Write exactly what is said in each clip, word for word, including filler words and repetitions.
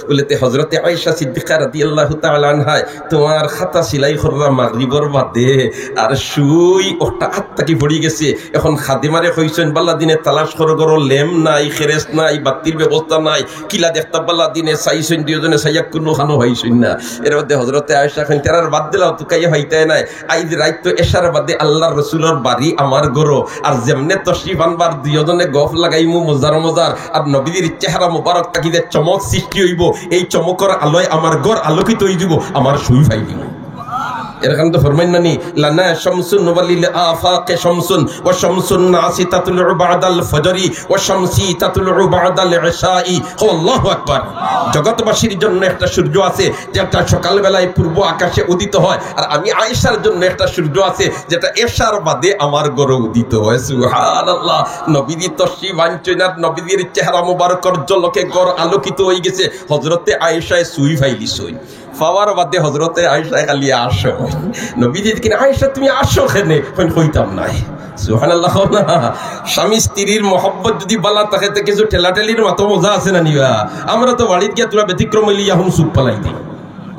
বলে, তে হযরতে আয়েশা সিদ্দিকা রাদিয়াল্লাহু তাআলা আনহায় তোমার খাতা সিলাই কররা মাগরিবর বাদে, আর সুই অখটা আত থাকি পড়ি গেছে। এখন খাদেমারে কইছইন, "বালা দিনে তালাশ করো, ঘরো লেম নাই, খেরেস নাই, বাত্তির ব্যবস্থা নাই, কিলা দেখতা?" বালা দিনে চাইছইন, দুইওজনে চাইয়া কুনুখানো পাইছইন না। এর মধ্যে হযরতে আয়েশা কইন, "তেরার বাদ দিলাও, তুকাইয়া পাইতায় নায়।" আইজ রাইত তো এশার বাদে আল্লাহর রসুলর বাড়ি আমার ঘরো, আর যেমনে তশরিফ আনবা দুইওজনে গফ লাগাইমু মজার মজার, আর নবীজির চেহারা মুবারক থাকি যে চমক সৃষ্টি অইবো, এই চমকর আলোয় আমার ঘর আলোকিত অইযিবো, আমার সুই পাইলিমু। এরখান তো ফরমাইন না নি, "লানা শামসুন ওয়ালিল আফাকে শামসুন ওয়া শামসুন নাসি তাতলু বাদাল ফজরি ওয়া শামসি তাতলু বাদাল ইশাই।" হো, আল্লাহু আকবার। জগৎবাসীর জন্য একটা সূর্য আছে, যেটা সকালবেলায় পূর্ব আকাশে উদিত হয়, আর আমি আয়েশার জন্য একটা সূর্য আছে, যেটা এশার বাদে আমার ঘরো উদিত হয়। সুবহানাল্লাহ। নবীজি তশরিফ আনছইন আর নবীজির চেহারা মোবারকর ঝলকে ঘর আলোকিত অইগেছে। হযরতে আয়েশায় সুই পাইলিছইন। পাওয়ার বাদে হযরতে আয়েশায় খালি আসো। নবীজি কইন, "আয়েশা, তুমি আসো কেনে?" কইন, "কইতাম নায়।" সুবহানাল্লাহ। স্বামী স্ত্রীর মহব্বত যদি বালা থাকে, তে কিছু ঠেলাঠেলির মাতো মজা আছে না নি বা? আমরা তো বাড়িত গিয়া থুড়া ব্যতিক্রম অইলে ইয়াহুন চুপ ফালাই দেই।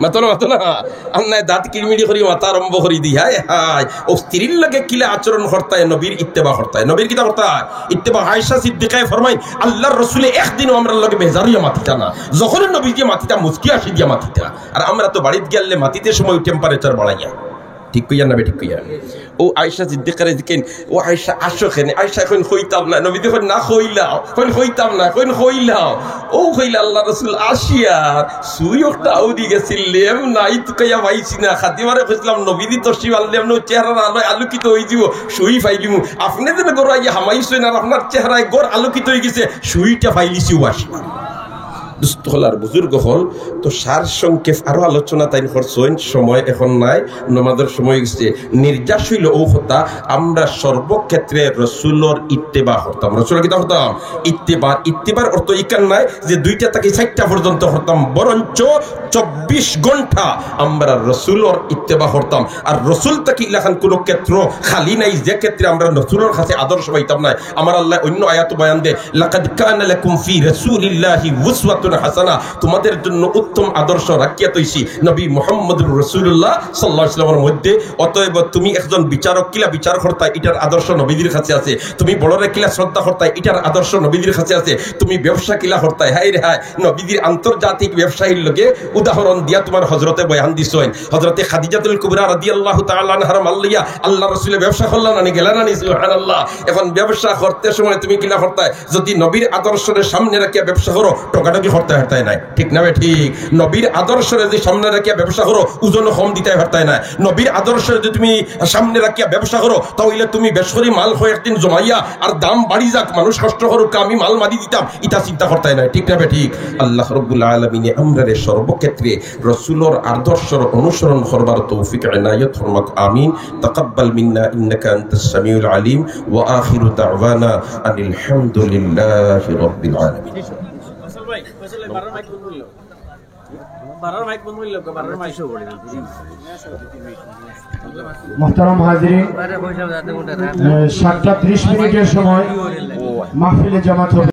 মাতো না, মাতো না। আর নায় দাঁত কিড়মিড়ি করি মাতা আরম্ভ করি দেই। হায় হায়, অউ স্ত্রীর লগে কিলা আচরণ করতায়, নবীর ইত্তেবা করতায়। নবীর কিতা করতায়? ইত্তেবা। আয়েশা সিদ্দিকায় ফরমাইন, আল্লাহর রসুলে একদিনও আমরার লগে বেজার অইয়া মাতিতা না। যখনউ নবীজিয়ে মাতিতা, মুচকি হাসি দিয়া মাতিতা। আর আমরা তো বাড়িত গেলে মাতিতে সময় temperature বাড়াইয়া। ঠিক কইয়ার না বেঠিক কইয়ার? অউ আয়েশা সিদ্দিকারে কইন, "ও আয়েশা, আসো কেনে?" আয়েশায় কইন, "কইতাম নায়।" নবীজিয়ে কইন, "না, কইলাও।" কইন, "কইতাম নায়।" কইন, "কইলাও।" অউ কইলা, "আল্লাহর রসুল আসিয়ার সুই অখটা উদি গেছিল, লেম নাই, তুকাইয়া পাইছি না। খাদেমারে কইছলাম, নবীজি তশরিফ আনলে আমনে চেহারার আলোয় আলোকিত অইযিবো, সুই পাইলিমু। আপনে যেন ঘরো আইয়া হামাইছইন আর আপনার চেহারায় ঘর আলোকিত অইগেছে, সুইটা পাইলিছি অউ আসিয়ার।" দুস্ত অকল আর বুজুর্গ অকল, তো সার সংক্ষেপ আরো আলোচনা তাইন করছইন, সময় এখন নাই, নমাজর সময় অইগেছে। নির্যাস অইলো অউ কথা, আমরা সর্বক্ষেত্রে রসুলর ইত্তেবা করতাম। রসুলর কিতা করতাম? ইত্তেবা। ইত্তেবার অর্থ ইখান নায় যে দুইটা থাকি চাইরটা পর্যন্ত করতাম, বরঞ্চ চব্বিশ ঘন্টা আমরা রসুলর ইত্তেবা করতাম। আর রসুল থাকি ইলাখান কুনু ক্ষেত্র খালি নাই, যে ক্ষেত্রে আমরা রসুলর কাছে আদর্শ পাইতাম নায়। আমার আল্লায় অইন্য আয়াতো বয়ান দেয়, "লাকাদ কানা লাকুম ফি রাসূলিল্লাহি উসওয়াতুন হাসানাহ", তোমাদের জন্য উত্তম আদর্শ রাখিয়া থইছি নবী মুহাম্মদুর রাসূলুল্লাহ সাল্লাল্লাহু আলাইহি ওয়াসাল্লামর মধ্যে। অতএব তুমি একজন বিচারক, কিলা বিচার করতায়, ইটার আদর্শ নবীজির কাছে আছে। তুমি বড়রে কিলা শ্রদ্ধা করতায়, ইটার আদর্শ নবীজির কাছে আছে। তুমি ব্যবসা কিলা করতায়, হায় রে হায়, নবীজির আন্তর্জাতিক ব্যবসায়ীর লগে উদাহরণ দিয়া তোমার হযরতে বয়ান দিছইন। হযরতে খাদিজাতুল কুবরা রাদিয়াল্লাহু তাআলা আনহার মাল লইয়া আল্লাহর রসুলে ব্যবসা করলা না নি, গেলা না নি? সুবহানাল্লাহ। এখন ব্যবসা করতে সময় তুমি কিলা করতায়? যদি নবীর আদর্শরে সামনে রাখিয়া ব্যবসা করো, ঠগাঠগি করতায় পারতায় নায়, ঠিক না বেঠিক? নবীর আদর্শরে যদি সামনে রাখিয়া ব্যবসা করো, ওজনও কম দিতায় পারতায় নায়। নবীর আদর্শরে যদি তুমি সামনে রাখিয়া ব্যবসা করো, তা অইলে তুমি বেশ করি মাল কয়েকদিন জমাইয়া আর দাম বাড়ি যাক, মানুষ কষ্ট করুক, আমি মাল মারি দিতাম, ইতা চিন্তা করতায় নায়, ঠিক না বেঠিক? আল্লাহ রাব্বুল আলামিনে আমরারে সর্বক্ষেত্রে রসুলর আদর্শর অনুসরণ করবার তৌফিক এনায়েত ফরমাক, আমিন। তাকাব্বাল মিন্না ইন্নাকা আনতাস সামিউল আলিম, ওয়া আখিরু দাওয়ানা আনিল হামদুলিল্লাহি রাব্বিল আলামিন। মোহতারাম হাজিরিন, এ, সাতটা ত্রিশ মিনিটের সময় মাহফিলে জামাত হবে।